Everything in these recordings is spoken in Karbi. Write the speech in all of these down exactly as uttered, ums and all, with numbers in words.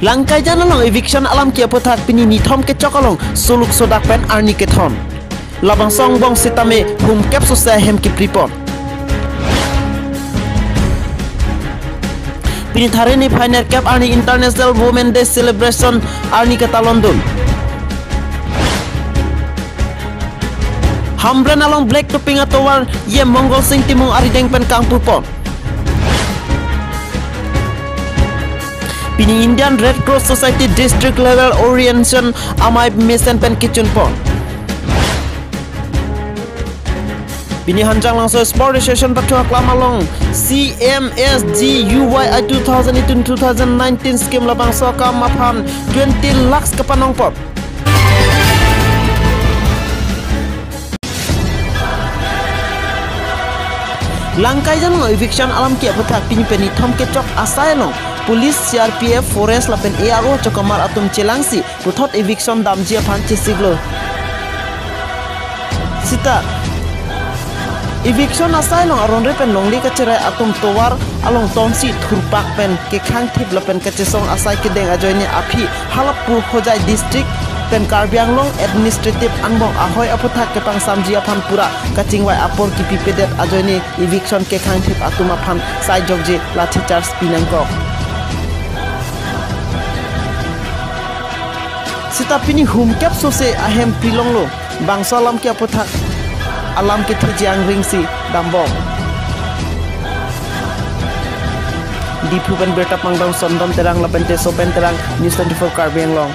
Langkaijan along eviction alam ke aputhak pini nithom kechok along suluk sodak pen arni kethon. Labangso angbong sitame humkep sose ahem kipripon. Pini Thareni phai nerkep arni International Women Day Celebration arni ketalondun. Hamren along black topping atovar E M Mongol Sing Timung arideng pen kangpupon. Pini Indian Red Cross Society District Level Orientation amei mesen pen kechunpon. Pini Hanjanglangso Sport Association pathu aklam along C M S G U Y I two thousand eighteen two thousand nineteen scheme labangso akam aphan twenty lakhs kapanongpon. Langkaijan along eviction alam ke aputhak pini pen nithom kechok asai along police, C R P F, forest lapen A R O chokamar atum chelangsi puthot eviction damji aphan chesiklo. Sita eviction asai along aron re pen longle kacherai atum tovar along tonsi thurpak pen kekhangthip lapen kachesong asai kedeng ajoine aphi Halapu Hojai District pen Karbi Anglong Administrative Angbong ahoi aputhak kepangsamji aphan pura kachingvai apor kipipedet ajoine eviction kekhangthip atum aphan sai jokje lathi charge pinangkok. Sita pini humkep sose ahem pilonglo. Bangso alam ke aputhak alam ketheji angring si dambom. Diphu pen birta pangdang Sondon Terang lapen Teso pen Terang, News twenty-four Karbi Anglong.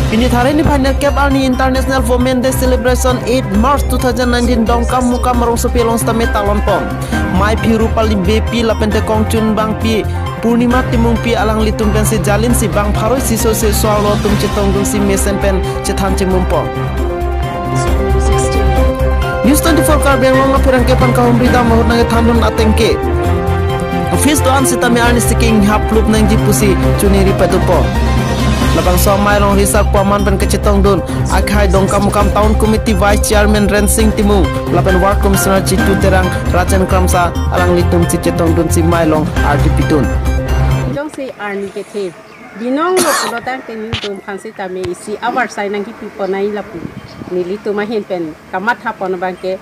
Pini Thareni phai nerkep arni International Women Day Celebration eight March two thousand nineteen Dongkamukam rongsopi along sitame talonpon. Maiphi Rupali Beypi lapen te Kongchunbangpi Purnima Timungpi alanglitum pensi jalinsi bang pharo isi sose so-arlo atum chetongdunsi mesen pen chethan chemumpon. News twenty-four Karbi Anglong apherangke aphan kahumri dam ahut nangkethandun ateng ke office do-an sitame arni siking haplup nangji pusi chuniri padupo. Labangso amei along risak paman pen kachetongdun akhai Dongkamukam Town Committee Vice Chairman Rensing Timung lapen Ward Commissioner Chitu Terang, Rajen Kramsa alanglitum si chetongdunsi mei along ardi pidun. Jongsi arni kethe binong lo pulotangte nelitum aphan sitame isi avarsai nangkipiponai lapu nelitum ahin pen kamathapon abangke,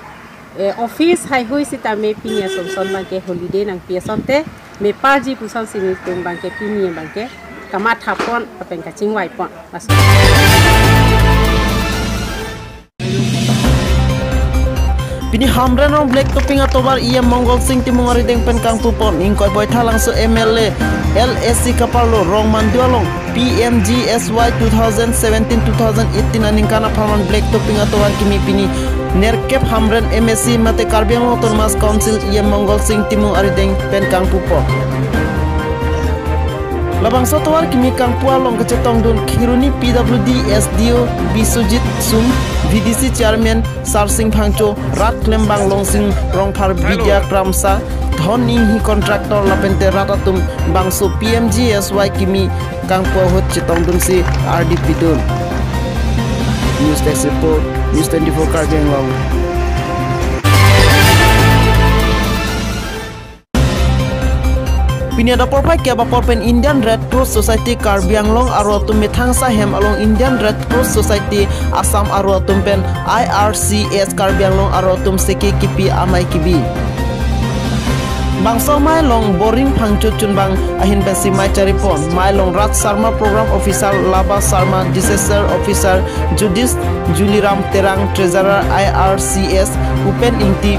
eh, office haihui sitame pini asonson abangke holiday nangpi asonte meparji pusonsi nelitum abangke pini abangke kamathapon lapen kachingvaipon. Laso. Pini Hamren along black topping atovar E M Mongol Sing Timung arideng pen kangpupon. Ingkoi Boithalangso M L A L A C kaparlo Rongmandu along P M G S Y two thousand seventeen two thousand eighteen aningkan apharman black topping atovar kimi pini nerkep Hamren M A C mate Karbi Anglong Autonomous Council E M Mongol Sing Timung arideng pen kangpupon. Labangso atovar kimi kangpu along kachetongdun Kheroni P W D S D O Biswajit Sum, V D C Chairman Sarsing Phangcho, rat klembang Longsing Rongphar, Bidya Kramsa, Dhon Inghi contractor lapen te rat atum bangso P M G S Y kimi kangpu ahut chetongdunsi ardi pidun. News Desk Report, News twenty-four Karbi Anglong. Pini adap porphai kep apor pen Indian Red Cross Society Karbi Anglong aro atum methang sahem along Indian Red Cross Society Assam aro atum pen I R C S Karbi Anglong aro atum seke kipi amei kibi. Bangso amei along Boring Phangcho chunbang ahin pensi mei charipon. Mei along Raj Sharma Program Officer, Laba Sharma Disaster Officer, Judith Juliram Terang Treasurer I R C S, Upen Ingti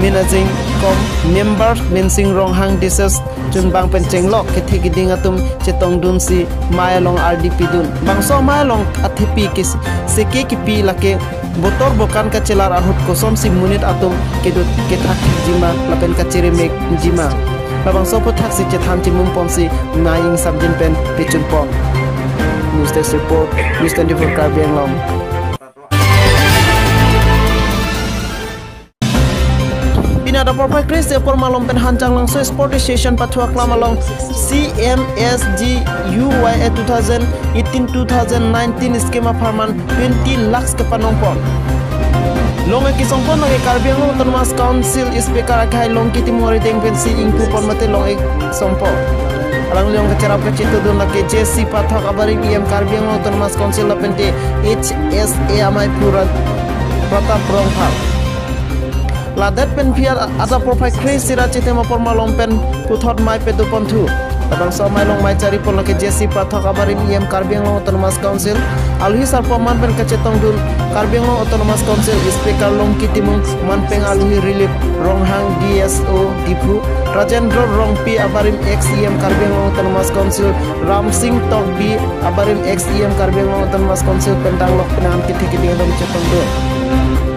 Managing Com, Member Mensing Ronghang Disaster chunbang pen chenglok kethe keding atum chetongdunsi mei along ardi pidun. Bangso amei along athepi ke seke kipi lake botor bokan kachelar ahut kosonsi monit atum kedut kethak jima lapen kachere mek jima. Labangso aphuthaksi chethan chemumponsi mei ingsapjin pen pechunpon. News Desk Report, News twenty-four Karbi Anglong. Adap porphai kre-isi apor malom pen Hanjanglangso Sport Association pathu aklam along C M S G U Y A two thousand eighteen two thousand nineteen scheme apharman twenty lakhs kepanongpon. Long-ik kesongpon lake Karbi Anglong Autonomous Council Speaker akhai Longki Timung arideng pensi ingpupon mate long-ik songpon. Alangli along kacherap kachetongdun lake J C Pathak abarim E M Karbi Anglong Autonomous Council lapente H S A amei pura Pratap Rongphar. Ladet pen phi adap porphai kre-isi ra chitim apor malom pen puthot mei pedoponthu. Labangso amei along mei charipon lake J C Pathak abarim E M Karbi Anglong Autonomous Council. Alohi sarpo man pen kachetongdun Karbi Anglong Autonomous Council Speaker Longki Timung, manpeng alohi Rilip Ronghang D S O Diphu, Rajendra Rongpi abarim ex E M Karbi Anglong Autonomous Council, Ramsing Tokbi abarim ex E M Karbi Anglong Autonomous Council pen danglok penang kethe keding atum chetongdun.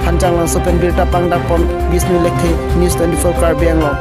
Hanjanglangso pen birta pangdakpon Bishnu Lekthe, News twenty-four Karbi Anglong.